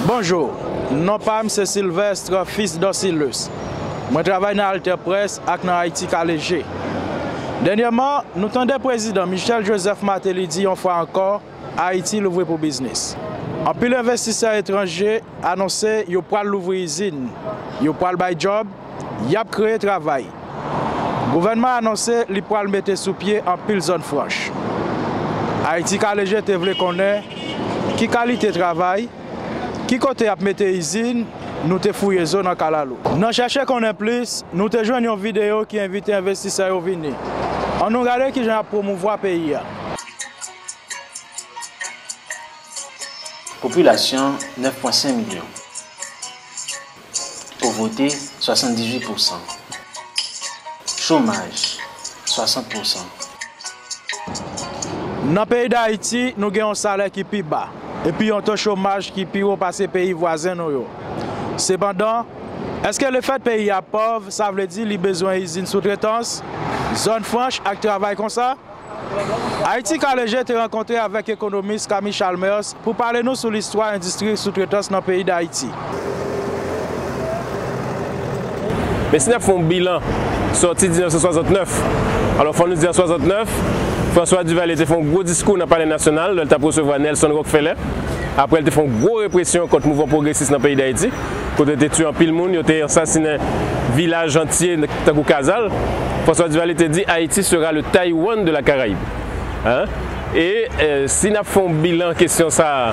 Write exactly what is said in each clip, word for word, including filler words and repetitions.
Bonjou, non pa m se Sylvestre Fils Dorcilus. Mwen travay nan Alter Presse ak nan Ayiti Ka Leje. Dènyèman, nou tande Prezidan Michel Joseph Martelly di yon fwa ankò, Ayiti louvri pou biznis. Anpil envestisè etranje anonse yo pral louvri izin, yo pral bay djòb, y ap kreye travay. Gouvènman anonse li pral mete sou pye anpil zòn franch. Ayiti Ka Leje te vle konnen ki kalite travay, ki kote y ap mete izin, nou te fouye zo nan kalalou. Nan chèche konnen plis, nou te jwenn yon videyo ki envite envestisè yo vini. Ann nou gade kijan y ap pwomouvwa peyi a. Popilasyon, nèf pwen senk milyon. Povrete, swasanndizuit pousan. Chomaj, swasant pousan. Nan peyi Dayiti, nou gen yon salè ki pi ba, epi yon to chomaj ki pi wo pase peyi vwazen nou yo. Sepandan, èske lefèt peyi a pòv, sa vle di li bezwen izin soutretans, zòn franch ak travay konsa? Ayiti Ka Leje te rankontre avèk ekonomis Camille Chalmers pou pale nou sou listwa endistri soutretans nan peyi Dayiti. Men si n ap fè yon bilan sòti diznèf san swasantnèf, alò fò nou di an swasantnèf, François Duvalier te fè yon gwo diskou nan Palè Nasyonal lè l t ap resevwa Nelson Rockefeller. Apre l te fè yon gwo represyon kont mouvman pwogresis nan peyi Dayiti, kote te tiye anpil moun, yo te ansasinen vilaj antye tankou Kazal. François Duvalier te di Haïti sera le Taïwan de la Caraïbe. Hein? E eh, si n ap fè yon bilan kesyon sa a,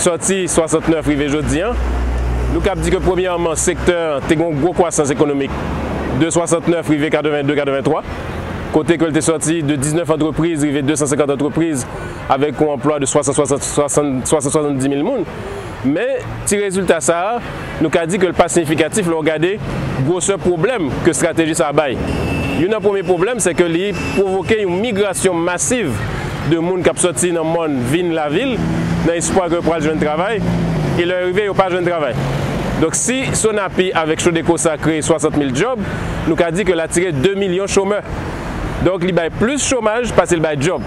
sòti swasantnèf rive jodi an, nou kab di ke premyèman sektè te gen yon gwo kwasans ekonomik de swasantnèf rive katrevenndez katrevenntwa, kote ke l te sòti de diznèf antrepriz rive de san senkant antrepriz avèk yon anplwa de swasant, swasant, swasant, swasant swasanndis mil moun. Men ti rezilta sa a, nou ka di ke l pa siyifikatif lè w gade gwosè pwoblèm ke estrateji sa a bay. Youn nan premye pwoblèm, se ke li pwovoke yon migrasyon masiv de moun k ap sòti nan mòn vin lavil, nan espwa ke yo pral jwenn travay, e lè yo rive, yo pa jwenn travay. Donk, si Sonapi avèk Sodeco sa kreye swasant mil djòb, nou ka di ke l atire de milyon chomè. Donk, li bay plis chomaj pase l bay djòb.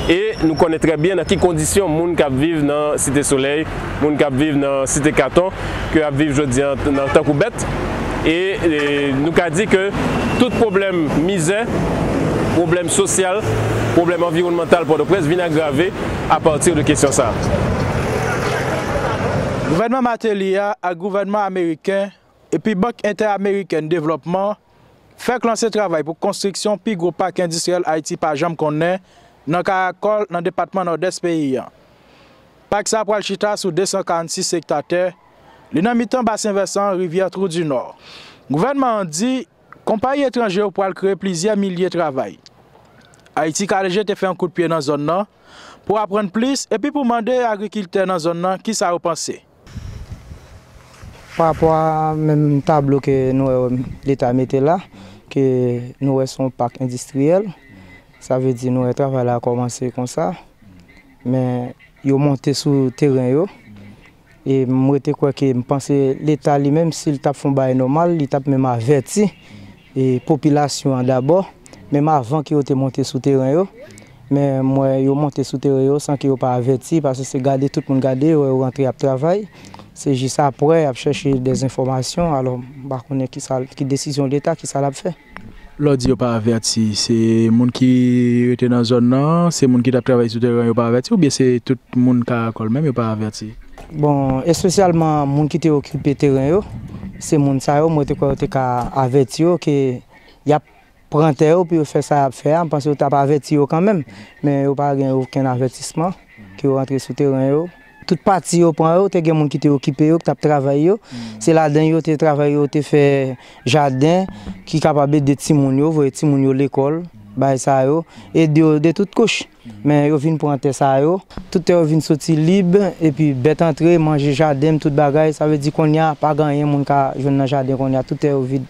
E nou konnen trè byen nan ki kondisyon moun k ap viv nan Site Solèy, moun k ap viv nan Site Katon, ke ap viv jodi an nan tankou bèt. E, e nou ka di ke tout pwoblèm mizè, pwoblèm sosyal, pwoblèm anviwònmantal Pòtoprens vin agrave apati de kesyon sa a. Gouvènman Martelly a ak gouvènman ameriken epi Bank Entèamerikèn Devlòpman fèk lanse travay pou konstriksyon pi gwo pak endistriyèl Ayiti pa janm konnen nan Karakòl, nan depatman Nòdès peyi a. Pak sa a pral chita sou de san karannsis ekta tè, li nan mitan basen vèsan rivyè Trou di Nò. Gouvènman an di konpayi etranje yo pral kreye plizyè milye travay. Ayiti Ka Leje te fè yon kout pye nan zòn nan pou aprann plis epi pou mande agrikiltè nan zòn nan kisa yo panse. Parapò a menm tablo ke nou wè Leta mete la, ke nou wè se yon pak endistriyèl, sa vle di nou wè travay la kòmanse konsa, men yo monte sou teren yo, e m rete kwè ke m panse Leta li menm, si l t ap fè yon bagay nòmal, li t ap menm avèti e popilasyon an dabò, menm avan ke yo te monte sou teren yo. Men m wè yo monte sou teren yo san ke yo pa avèti, paske se gade tout moun gade, yo wè yo rantre ap travay. Se jis aprè y ap chèche dèzenfòmasyon, alò m pa konnen kisa, ki desizyon Leta, kisa l ap fè. Lè w di yo pa avèti, se moun ki rete nan zòn nan, se moun ki t ap travay sou teren yo pa avèti, oubyen se tout moun Karakòl menm yo pa avèti? Bon, espesyalman moun ki te okipe teren yo, se moun sa yo, mwen te kwè yo te ka avèti yo ke y ap pran tè yo pou yo fè sa y ap fè a, m panse yo t ap avèti yo kanmenm, men yo pa gen okenn avètisman ke yo rantre sou teren yo. Tout pati yo pran yo, te gen moun ki te okipe yo, ki t ap travay yo. Se ladan yo te travay yo, te fè jaden ki kapab ede timoun yo, voye timoun yo lekòl, bagay sa yo, ede yo de tout kouch. Men yo vin pran tè sa yo, tout tè yo vin soti lib, epi bèt antre, manje jaden m, tout bagay, sa vle di kounye a pa gen anyen moun ka jwenn nan jaden kounye a, tout tè yo vid.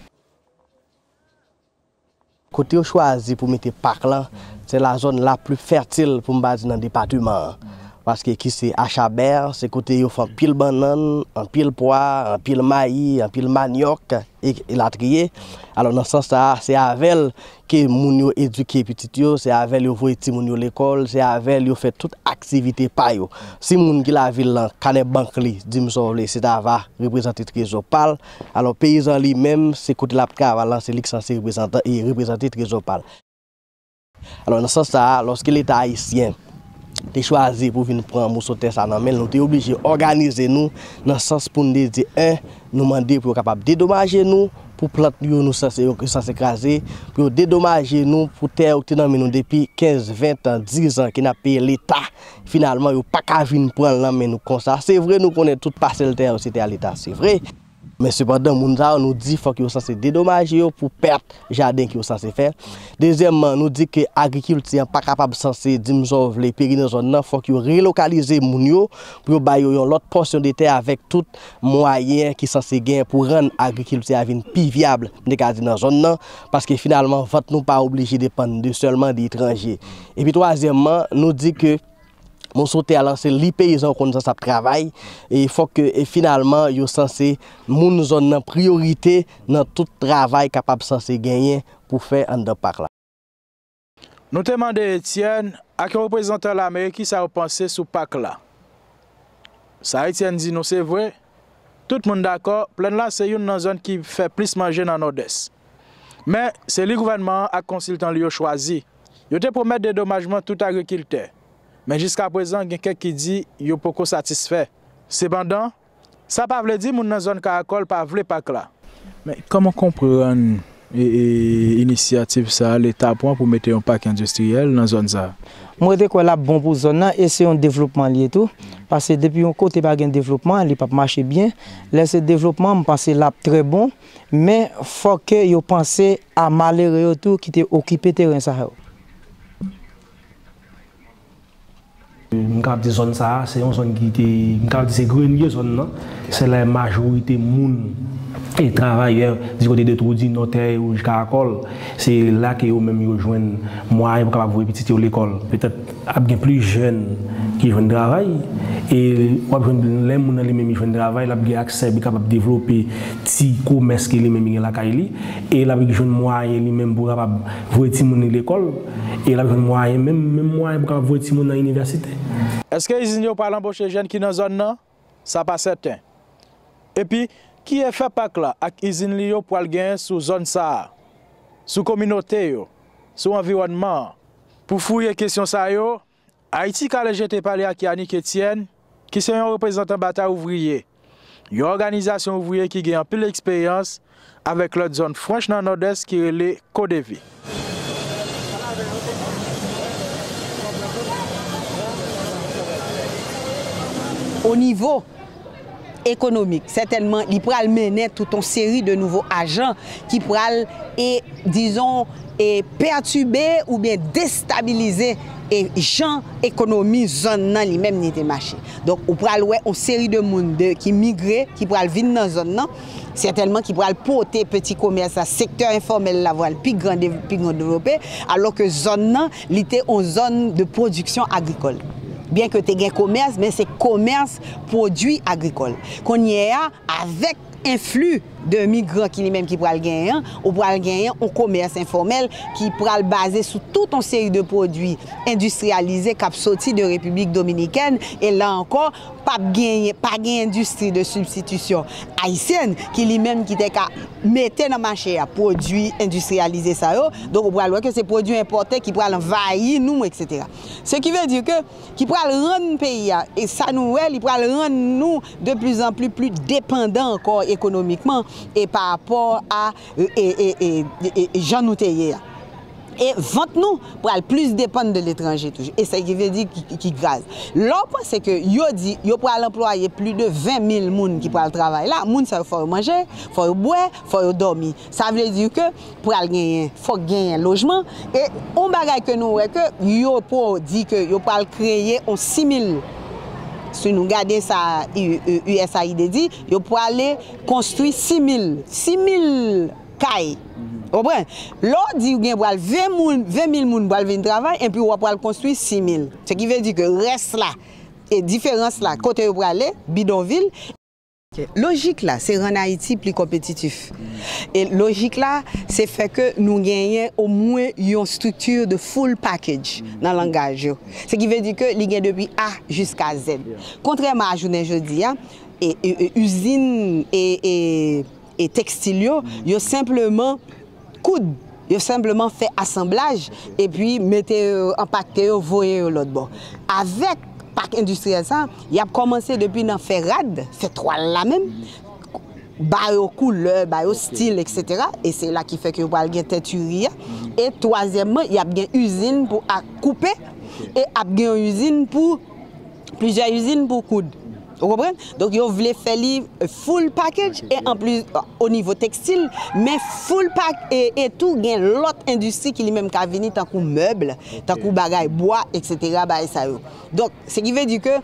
Kote yo chwazi pou mete pak lan, se la zòn la pli fètil pou m pa di nan depatiman an. paske ki se Achabè, se kote yo fè anpil bannann, anpil pwa, anpil mayi, anpil manyòk, e, elatriye. Alò, nan sans sa a, se avè l ke moun yo edike pitit yo, se avè l yo voye timoun yo lekòl, se avè l yo fè tout aktivite pa yo. Si moun ki lavil lan, kanè bank li, di m sa w vle, se ta va reprezante trezò pa l. Alò, peyizan li menm, se kote l ap travay lan, se li k sanse reprezante trezò pa l. Alò, nan sans sa a, lòske Leta ayisyen te chwazi pou vin pran moso tè sa nan men l, nou te oblije òganize nou nan sans pou n te di, en, nou mande pou yo kapab dedomaje nou pou plant yo nou sanse, yo sanse kraze, pou yo dedomaje nou pou tè yo ki te nan men nou depi kenz, ven tan, diz an ke n ap peye Leta. Finalman, yo pa ka vin pran l nan men nou konsa. Se vre, nou konnen tout pasèl tè yo se tè a Leta, se vre. Men sepandan, moun sa yo, nou di fòk yo sanse dedomaje yo pou pèt jaden ke yo sanse fè. Dezyèmman, nou di ke agrikilti an pa kapab sanse, di m sa w vle, peri nan zòn nan, fòk yo relokalize moun yo pou yo ba yo yon lòt pòsyon de tè avèk tout mwayen ki sanse gen pou rann agrikilti a vin pi vyab, m te ka di nan zòn nan, paske finalman vant nou pa oblije depann de sèlman de etranje. Epi twazyèmman, nou di ke moso tè a lan se li peyizan yo konn sa ap travay, e fòk ke, e finalman, yo sanse moun zòn nan priyorite nan tout travay kapab sanse genyen pou fè anndan pak la. Nou te mande Etienne ak yon reprezantan lame kisa yo panse sou pak la. Sa Etienne di nou se vre, tout moun dakò, Plèn la se youn nan zòn ki fè plis manje nan Nòdès. Men, se li gouvènman an ak konsiltan li yo chwazi. Yo te pwomèt dedomajman tout agrikiltè. Men jiskaprezan, gen kèk ki di yo poko satisfè. Sepandan, sa pa vle di moun nan zòn Karakòl pa vle pak la. Men kòman w konprann, e, e, inisyativ sa a Leta pran pou mete yon pak endistriyèl nan zòn sa a? Mwen rete kwè l ap bon pou zòn nan e se yon devlopman li ye tou. Paske depi yon kote pa gen devlopman, li p ap mache byen. Lè se devlopman, m panse l ap trè bon. Men fòk ke yo panse a malere yo tou ki te okipe teren sa yo. M kapab di zòn sa a, se yon zòn ki te, m kapab di se grelye zòn nan. Se la majorite moun e travayè di kote de Twou di Nò, Tè Wouj, Karakòl, se la ke yo menm yo jwenn mwayen pou kapab voye pitit yo lekòl. Petèt ap gen plis jèn ki jwenn travay, e w ap jwenn lè moun nan li menm li jwenn travay, l ap gen aksè pou kapab devlope ti komès ke li menm li gen lakay li, e l ap jwenn mwayen li menm pou kapab voye timoun li lekòl, e l ap jwenn mwayen, menm, menm mwayen pou kapab voye timoun nan inivèsite. Èske izin yo pral anboche jèn ki nan zòn nan? Sa pa sèten. Epi, ki efè pak la ak izin li yo pral genyen sou zòn sa a, sou kominote yo, sou anviwònman an? Pou fouye kesyon sa yo, Haïti Calais G T pale ak Yanick Etienne, ki se yon reprezantan Batay Ouvriye, yon òganizasyon ouvriye ki gen anpil eksperyans avèk lòt zòn franch nan Nòdès ki rele CODEVI. O nivo ekonomik, sètènman, li pral mennen tout yon seri de nouvo ajan ki pral, e, dizon, e, pètibe oubyen destabilize, e, jan ekonomi zòn nan li menm li te mache. Donk, ou pral wè yon seri de moun de, ki migre, ki pral vin nan zòn nan, sètènman ki pral pote peti komès la, sektè enfòmèl la pral pi gran, pi gran devlope, alò ke zòn nan, li te yon zòn de pwodiksyon agrikòl. Byen ke te gen komès, men se komès pwodui agrikòl. Kounye a, avèk enfli de migran ki li menm ki pral genyen an, ou pral genyen yon komès enfòmèl ki pral baze sou tout yon seri de pwodui endistriyalize k ap soti de Repiblik Dominikèn, e la ankò, p ap genyen, pa gen endistri de sibstitisyon ayisyèn ki li menm ki te ka mete nan mache a pwodui endistriyalize sa yo. Donk, ou pral wè ke se pwodui enpòte ki pral anvayi nou, etsetera. Ce qui veut dire que ki pral rann peyi a, e sa nou wè, li pral rann nou de plus en plus pli depandan ankò ekonomikman e pa rapò a, e, e, e, e, e, e jan nou te ye a. E vant nou pral plis depann de letranje toujou. E sa ki vle di ki, ki, ki gaz. Lè w panse ke yo di yo pral anplwaye plis de ven mil moun ki pral travay la, moun sa yo fò yo manje, fò yo bwè, fò yo dòmi. Sa vle di ke pral genyen, fòk genyen lojman. E yon bagay ke nou wè ke yo po di ke yo pral kreye yon sis mil, si nou gade sa U S A I D di, yo prale konstwi sis mil, sis mil kay. Ou konprann? Lè w di w gen pral ven moun, ven mil moun pral vin travay, epi w ap pral konstwi sis mil. Se ki vle di ke rès la, E diferans la, kote yo prale, bidonvil. Lojik la, se rann Ayiti pli konpetitif. E lojik la, se fè ke nou genyen omwen yon strikti de full package nan langaj yo. Se ki vle di ke li gen depi A jiska Z. Kontrèman a jounen jodi a, e, e, e, izin e, e, e tekstil yo, yo senpleman koud. Yo senpleman fè asanblaj epi mete yo, anpakte yo, voye yo lòt bò. Avèk pak endistriyèl sa, y ap kòmanse depi nan fè rad, fè twal la menm, ba yo koulè, ba yo stil, etsetera. E se la ki fè ke yo pral gen tenturi a. E twazyèmman, y ap gen izin pou a-, koupe, e ap gen yon izin pou, plizyè izin pou koud. Ou konprann? Donk, yo vle fè li full package, e anplis, o nivo tekstil, men full pack, e, e tou gen lòt endistri ki li menm ka vini, tankou mèb, tankou bagay bwa, etsetera, bagay sa yo. Donk, se ki vle di ke,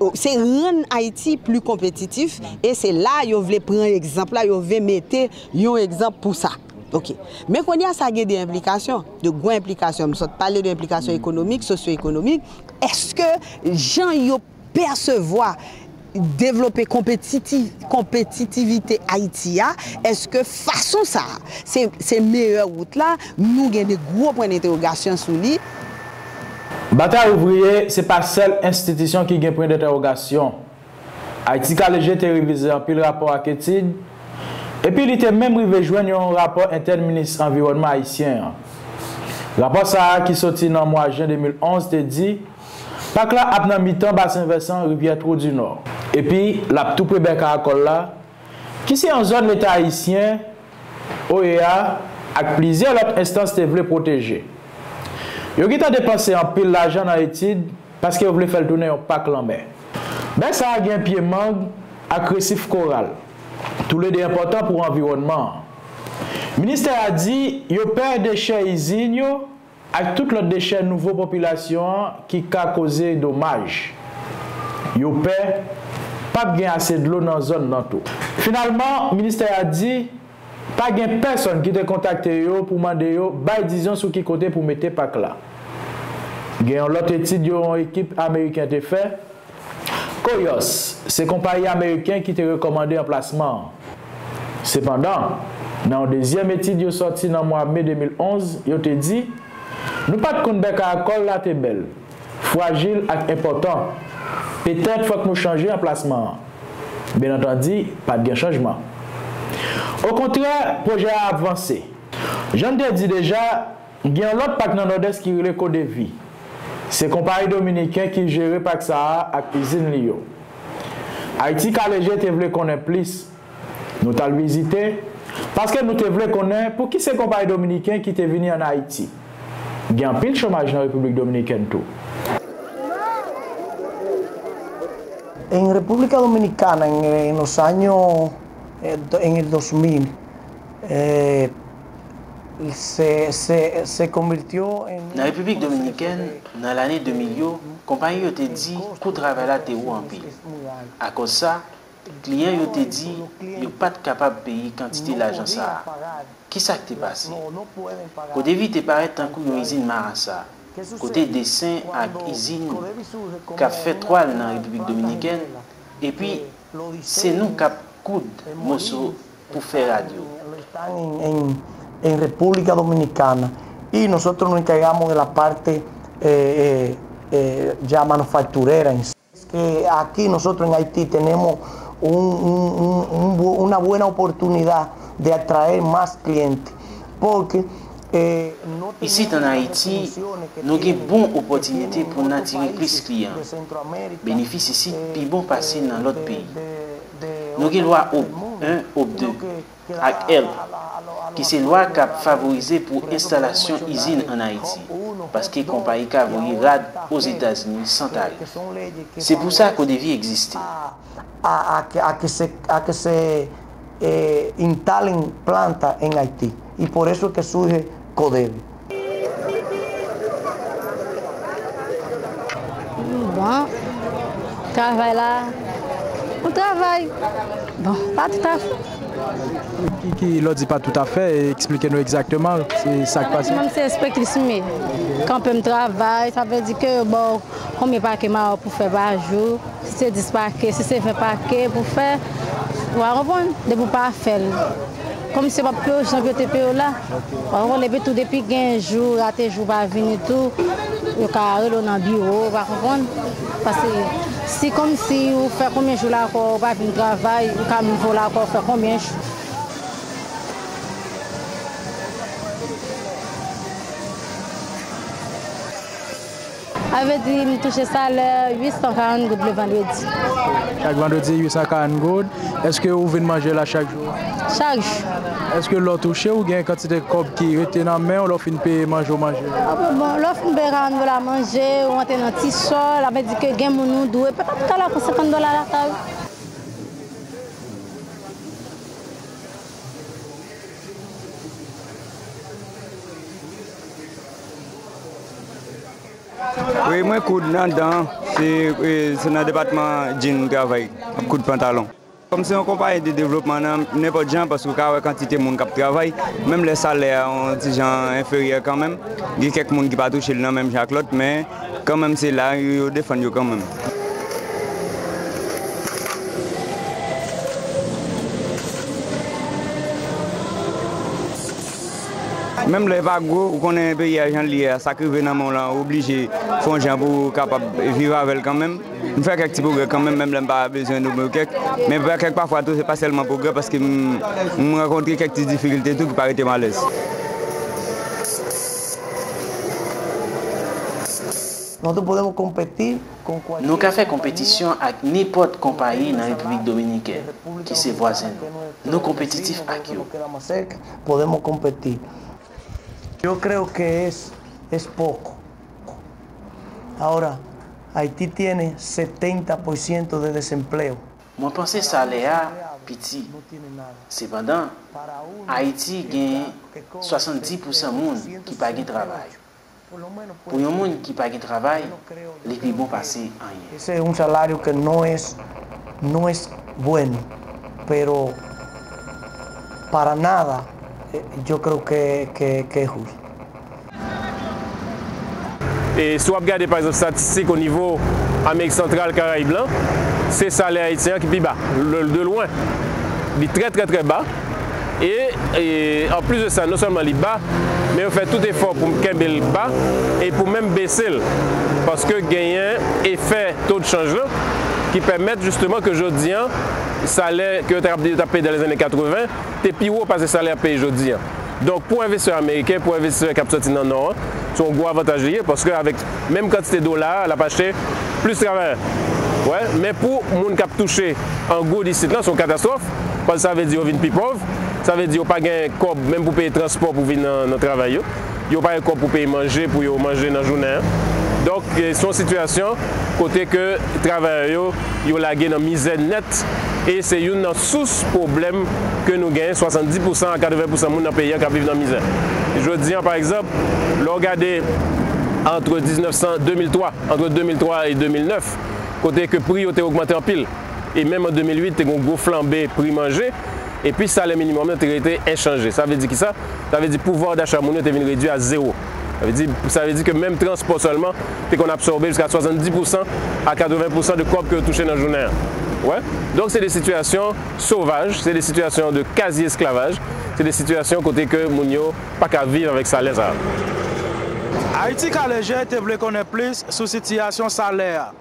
o, se rann Ayiti pli konpetitif, e se la yo vle pran egzanp la, yo vle mete yon egzanp pou sa. Ok. Men kounye a, sa gen de enplikasyon, de gwo enplikasyon. M sot pale de enplikasyon ekonomik, sosyo-ekonomik. Èske jan yo pèsevwa, devlope konpetiti-, konpetitivite Ayiti a, èske fason sa a, se, se meyè wout la, nou gen de gwo pwen entèwogasyon sou li. Batay Ouvriye se pa sèl enstitisyon ki gen pwen entèwogasyon. Ayiti Ka Leje te revize anpil rapò ak etid, epi li te menm rive jwenn yon rapò entèn minis anviwònman ayisyen an. Rapò sa a, ki soti nan mwa jen de mil onz, te di, pak la ap nan mitan basen vèsan rivyè Twoudinò, epi l ap tou pre bè Karakòl la, ki se yon zòn Leta ayisyen, O E A, ak plizyè lòt enstans te vle pwoteje. Yo gentan depanse anpil lajan nan etid paske yo vle fè l tounen yon pak lanmè. Bè sa a gen pye mang ak resif koral, toulede enpòtan pou anviwònman an. Ministè a di yo pè dechè izin yo ak tout lòt dechè nouvo popilasyon an ki ka koze domaj. Yo pè p ap gen ase dlo nan zòn nan tou. Finalman, ministè a di pa gen pèsonn ki te kontakte yo pou mande yo bay dizon sou ki kote pou mete pak la. Gen yon lòt etid yon ekip ameriken te fè, Koyòs, se konpayi ameriken ki te rekòmande anplasman an. Sepandan, nan yon dezyèm etid yo sòti nan mwa me de mil onz, yo te di, nou pa t konn bè Karakòl la te bèl, frajil ak enpòtan. Petèt fòk nou chanje anplasman an. Byennantandi, pa t gen chanjman. Okontrè, pwojè a ap vanse. Jan n te di deja, gen yon lòt pak nan Nòdès ki rele Kodevi. Se konpayi dominiken ki jere pak sa a ak izin li yo. Ayiti Ka Leje te vle konnen plis. Nou t al vizite, paske nou te vle konnen pouki se konpayi dominiken ki te vini ann Ayiti. Gen anpil chomaj nan Repiblik Dominikèn tou. En República Dominicana, en, en los años, eh, do- en el dos mil, eh, se, se, se convirtió en Nan Repiblik Dominikèn, nan lane de mil yo, konpayi yo te di kou travay la te wo anpil. Akoz sa, kliyan yo te di yo pa t kapab peye kantite lajan sa a. Kisa k te pase? Kodevi te parèt tankou yon izin marasa, kote desen ak izin k ap fè twal nan Repiblik Dominikèn, epi se nou k ap koud moso pou fè rad yo. Están en, en, en República Dominicana y nosotros nos encargamos de la parte, eh, eh, eh, ya manufacturera en sí. Es que aquí nosotros en Haití tenemos un, un, un, un bu- una buena oportunidad de atraer más clientes, porque, eh, no Isit ann Ayiti, nou gen bon opòtinite pou n atire plis kliyan. Benefis isit pi bon pase nan lòt peyi. Nou gen lwa ob en, ob de ak èl, ki se lwa k ap favorize pou enstalasyon izin ann Ayiti, paske konpayi ka voye rad Ozetazini san tarif. Se pou sa Kodevi egziste. A, a que, a que se, a que se eh, instalen planta en Haití. Y por eso es que surge Codevi. Bon, travay la, yon travay, bon, pa tout afè. Ki, ki, lè w di pa tout afè, eksplike nou egzakteman, se sa k pase? Mwen, se enspektris m ye. Kanpe m travay, sa vle di ke yo ba w Konbyen pake mayo pou fè pa jou? Si se dis pake, si se ven pake pou fè, w a konprann? Depi w pa fè l, kòmsi yo p ap peye w jan pou yo te peye w la. W a konprann? Epi tou, depi gen jou, rate jou pa vini tou, yo ka rele w nan biwo, w a konprann? Paske si kòmsi ou fè konbyen jou la ankò, ou pa vin travay, ou ka menm voye w la ankò, ou fè konbyen jou? Sa vle di m touche salè uit san karant goud le vandredi. Chak vandredi, uit san karant goud. Èske ou vin manje la chak jou? Chak jou. Èske lè w touche, ou gen kantite kòb ki rete nan men w lè w fin peye manje w manje? Bon, lè w fin peye karant dola manje, ou antre nan ti sòl, sa vle di ke gen moun ou dwe, petèt ou ka lakòz senkant dola lakay ou. Wi, mwen koud anndan, se, e, se nan depatman djin m travay, ap koud pantalon. Kòm se yon konpayi de devlopman nan nenpòt jan, paske w ka wè kantite moun k ap travay, menm lè salè a yon ti jan enferyè kanmenm, gen kèk moun ki pa touche l nan menm jan ak lòt, men kanmenm se la, yo, yo defann yo kanmenm. Menm lè pa gwo, ou konnen peyi a jan l ye a, sa k rive nan men w lan, ou oblije fè yon jan pou w kapab viv avè l kanmenm. M fè kèk ti pwogrè kanmenm, menm lè m pa bezwen nonmen kèk. Men pa kèk pafwa tou, se pa sèlman pwogrè, paske m, m rankontre kèk ti difikilte tou ki pa rete m alèz. Nosotros podemos competir con cualquier Nou ka fè konpetisyon ak nenpòt konpayi nan Repiblik Dominikèn, ki se vwazen nou. Nou konpetitif ak yo. Podemos competir. Yo creo que es, es poco. Ahora, Haití tiene setenta por ciento de desempleo. Mwen panse salè a piti. Sepandan, Ayiti gen swasanndis pousan moun ki pa gen travay. Pou yon moun ki pa gen travay, li pi bon pase anyen. Ese es un salario que no es, no es bueno, pero para nada, eh, yo creo que, que, que es justo. E si w ap gade, pa egzanp, estatistik o nivo Amerik Santral, Karayib lan, se salè ayisyen an ki pi ba, de, de lwen. Li trè, trè, trè ba. E, e, anplis de sa, non sèlman li ba, men yo fè tout efò pou kenbe l ba e pou menm bese l. Paske genyen efè to de chanj lan ki pèmèt jisteman ke jodi an, salè ke yo t ap, yo t ap peye dan lèzane katreven te pi wo pase salè y ap peye jodi an. Donk, pou envestisè ameriken, pou envestisè k ap sòti nan Nò an, se yon gwo avantaj li ye, paske avèk menm kantite dola a, l ap achte plis travayè. Wè, men pou moun k ap touche an goud isit lan, se yon katastwòf, paske sa vle di yo vin pi pòv, sa vle di yo pa gen kòb menm pou peye transpò pou vin nan, nan travay yo. Yo pa gen kòb pou peye manje, pou yo manje nan jounen an. Donk, eh, se yon sitiyasyon kote ke travayè yo, yo lage nan mizè nèt, e se youn nan sous pwoblèm ke nou genyen, swasanndis pousan a katreven pousan moun nan peyi an k ap viv nan mizè. Jodi an, pa egzanp, lè w gade antre diznèf san, de mil twa, antre de mil twa e de mil nèf, kote ke pri yo te ogmante anpil, e menm an de mil uit, te gen yon gwo flanbe pri manje, epi salè minimòm nan te rete enchanje. Sa vle di kisa? Sa vle di pouvwa dacha moun yo te vin redui a zewo. Sa vle di, sa vle di ke menm transpò sèlman te konn absòbe jiska swasanndis pousan a katreven pousan de kòb ke yo touche nan jounen an. Wè. Donk, se de sitiyasyon sovaj, se de sitiyasyon de kazi esklavaj, se de sitiyasyon kote ke moun yo pa ka viv avèk salè sa a. Ayiti Ka Leje te vle konnen plis sou sitiyasyon salè a.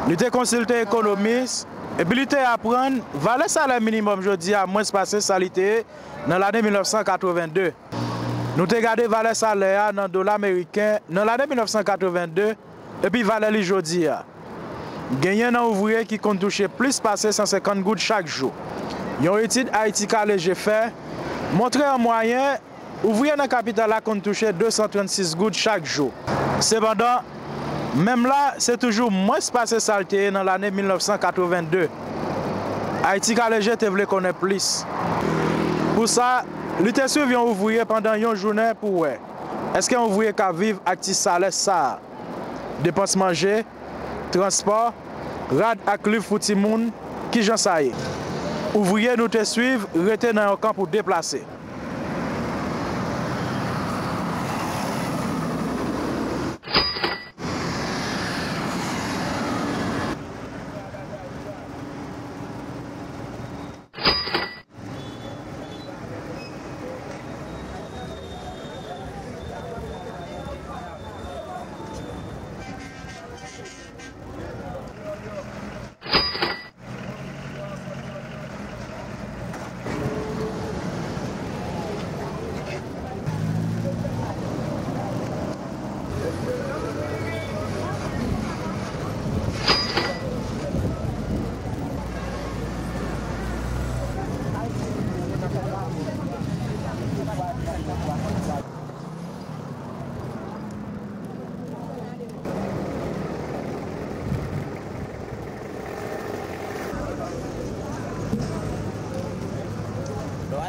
Li te konsilte ekonomis, epi li te aprann valè salè minimòm jodi a mwens pase sa li te ye nan lane mil nèf san katreven de. Nou te gade valè salè a nan dola meriken nan lane mil nèf san katreven de, epi valè li jodi a. Genyen nan ouvriye ki konn touche plis pase san senkant goud chak jou. Yon etid Ayiti Ka Leje fè montre an mwayen, ouvriye nan kapital la konn touche de san trannsis goud chak jou. Sepandan, menm la, se toujou mwens pase sa l te ye nan lane mil nèf san katreven de. Ayiti Ka Leje te vle konnen plis. Pou sa, li te swiv yon ouvriye pandan yon jounen pou wè èske yon ouvriye ka viv ak ti salè sa a. Depans manje, transpò, rad ak liv pou timoun, kijan sa ye? Ouvriye nou te swiv rete nan yon kan pou deplase.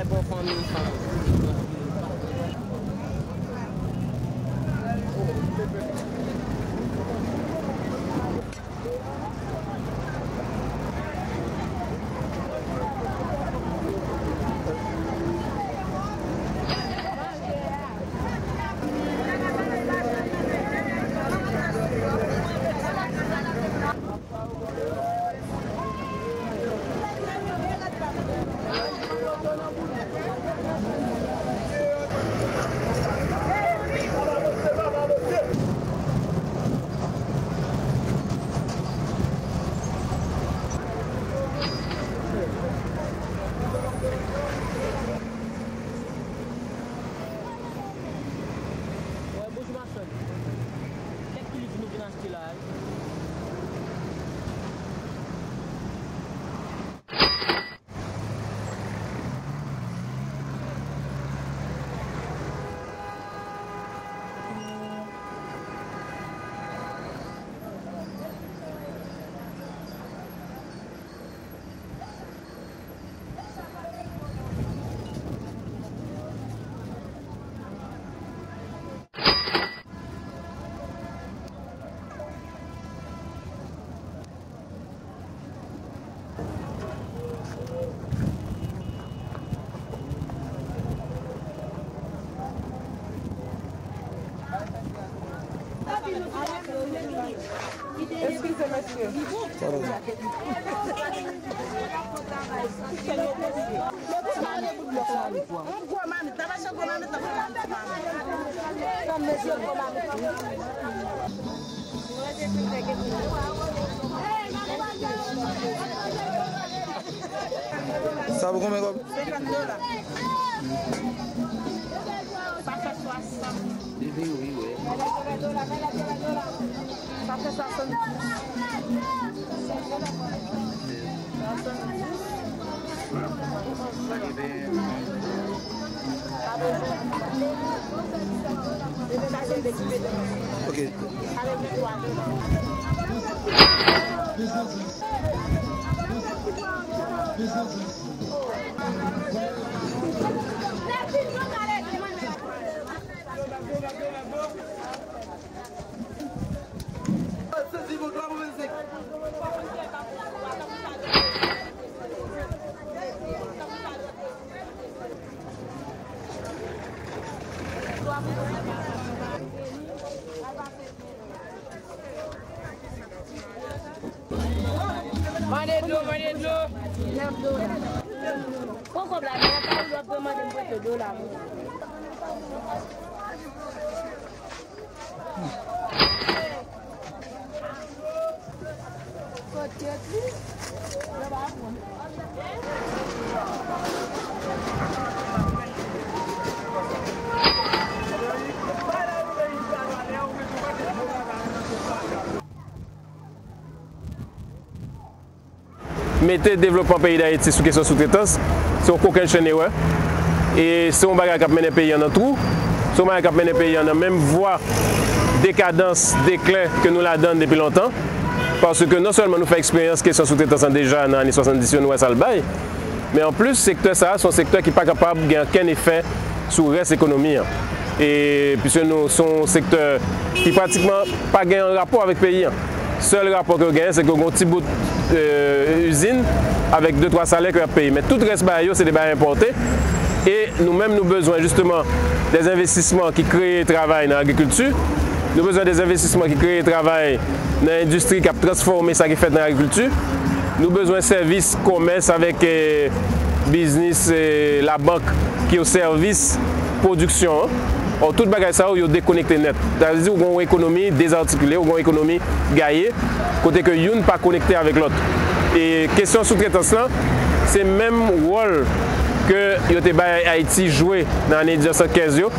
Wè, bonjou, machann. Kèk kilif nou vin achte la, wi. Eskize, mesye. Yon gwo mamit, tabache gwo mamit la pou yon ti mamit. Yon gwo mamit. Sa pou konbyen kòb? Senkant dola. Sa fè swasant. Li vin wi, wi. Sa fè swasanndiz. Swasanndiz. Ok. Mande dlo, mande dlo. Pran kòb la, men pa ou lòt mande m prete dlo la. Mete devlopman peyi Dayiti sou kesyon soutretans, se yon kokennchenn erè. E se yon bagay k ap mennen peyi an nan twou, se yon bagay k ap mennen peyi an nan menm vwa dekadans, deklè ke nou ladann depi lontan. Paske non sèlman nou fè eksperyans kesyon soutretans lan deja nan ane swasanndis yo, nou wè sa l bay. Men anplis, sektè sa a se yon sektè ki pa kapab gen okenn efè sou rès ekonomi an. E piske nou se yon sektè ki pratikman pa gen rapò avèk peyi an. Sèl rapò ke yo genyen, se ke yo gen yon ti bout, e, izin avèk de twa salè ke y ap peye. Men tout rès bagay yo, se de bagay enpòte. E nou menm, nou bezwen jisteman de envestisman ki kreye travay nan agrikilti. Nou bezwen de envestisman ki kreye travay nan endistri k ap transfòme sa ki fèt nan agrikilti. Nou bezwen sèvis, komès avèk, e, biznis, e, labank ki o sèvis pwodiksyon an. Ò, tout bagay sa yo, yo dekonekte nèt. Sa vle di ou gen yon ekonomi dezartikile, ou gen yon ekonomi gaye, kote ke youn pa konekte avèk lòt. E kesyon soutretans lan, se menm wòl ke yo te bay Ayiti jwe nan ane diznèf san kenz yo,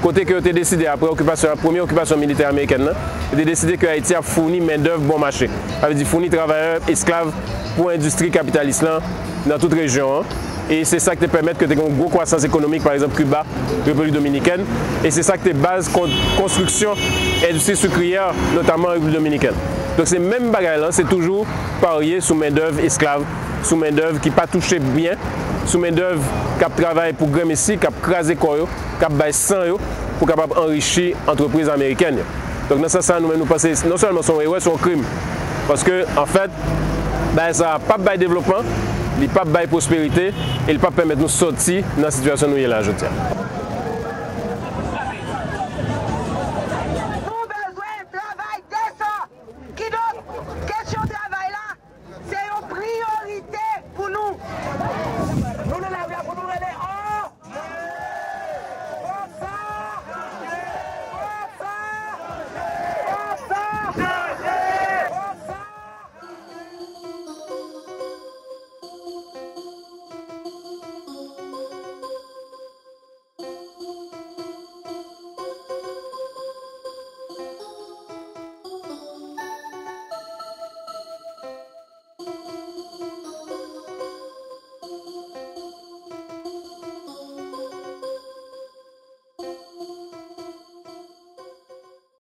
kote ke yo te deside, apre okipasyon, premye okipasyon militè amerikèn nan, yo te deside ke Ayiti ap founi mendèv bon mache. Sa vle di founi travayè, esklav pou endistri kapitalis lan nan tout rejyon an. E se sa k te pèmèt ke te gen yon gwo kwasans ekonomik, pa egzanp, Kiba, Repiblik Dominikèn. E se sa k te baz kon-, konstriksyon endistri sikriyè, notaman Repiblik Dominikèn. Donk, se menm bagay lan, se toujou parye sou mendèv esklav, sou mendèv ki pa touche byen, sou mendèv k ap travay pou grenmesi, k ap kraze kò yo, k ap bay san yo pou kapab anrichi antrepriz amerikèn yo. Donk, nan sans sa, nou menm, nou panse non sèlman se yon erè, se yon krim. Paske, anfèt, bagay sa a p ap bay devlopman, li p ap bay pwosperite, e li p ap pèmèt nou sòti nan sitiyasyon nou ye la jodi a.